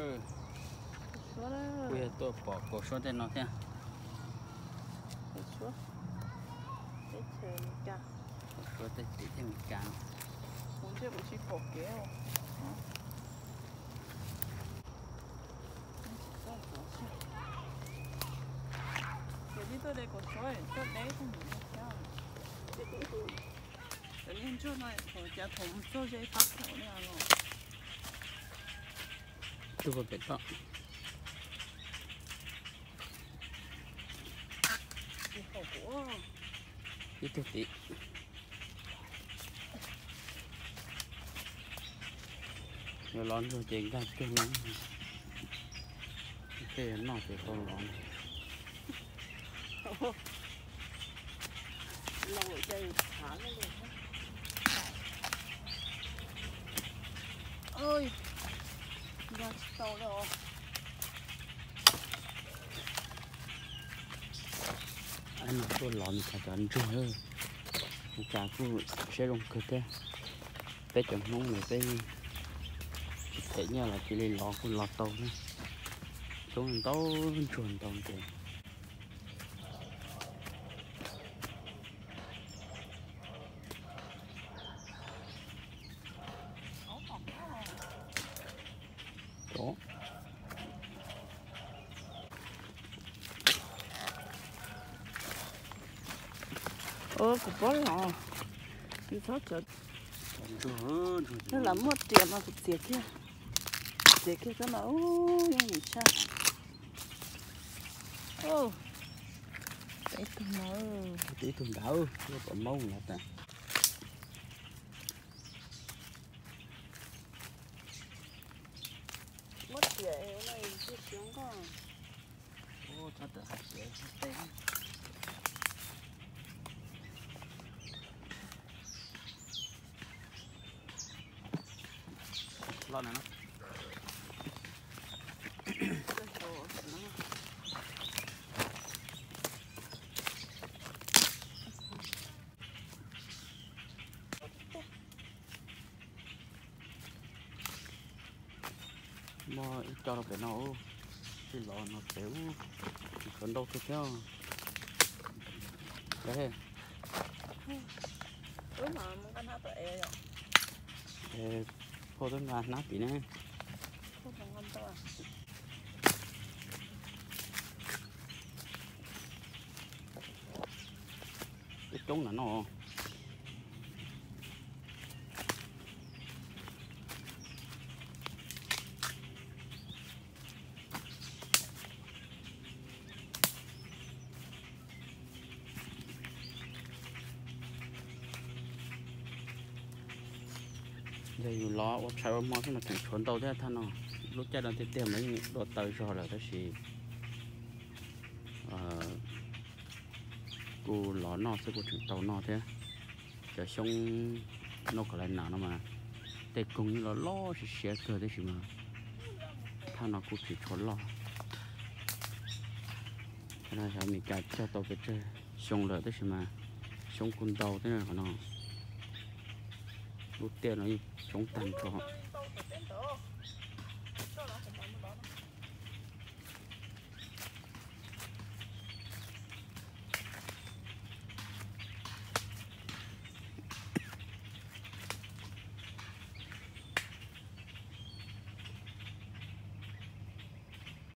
Kuj yog tuaj pom kaus suab tej no thiab. Kaus suab teb chaws Amelikas. Kaus suab tej tim teb Amelikas no. Kuv ntshe kuv tsis pom kev. Ces tib tuaj de kaus suab tuaj deb tag npaum no thiab. Cov niag ntsuag no thaum cas thaum mus txog ze fab thaum li los. Tus pem toj. Ib tug tim. Yuav los ntsuag ces nkag kiag no. Tej noj ces tau los. Los lawm ces thav lawm. Oj, nkag tsis tau li os. Tuaj los nws thav cov ntsuag, ua cas kuj siab zoo kawg thiab. Peb cov Hmoob ntawd peb tsis them nyiaj los cia li los kuj los tau thiab. Coob ntau, ntsuag ntau ces. Kuv paub los, txhob txawv. Lam muaj riam mas kuv txiav kiag, txiav kiag txhob mas ub yeej yim tshaj. Peb tug no, peb tug ntawd, pom maub lawm tas. Muab tiam no ntxig siav nkoj. Txhob tawm hais tias txhob teb. Loj na no. Muaj ib co rau pem no, tsis los no pem ub, tshuav ntau kawg thiab. Phauj twb nqa hnab tim ne. Coob coob na no. Yog yus los ua tshais ua hmo xwb mas tseem tshuav ntau thiab thaj no. Lub caij no tiag tiag mas yeej dua taw zog lawm tab sis kuj los noj xwb kuj tseem tau noj thiab. Cov xyoob North Carolina no mas tej koog yeej loj loj siab siab kawg tab sis mas thaj no kuj tseem tshuav loj. Thaj no xyov Amelikas cog tau pes tsawg xyoo lawm tab sis mas xyoob kuj ntau thiab qhov no. Lub tiaj no yeej coob tag nrho.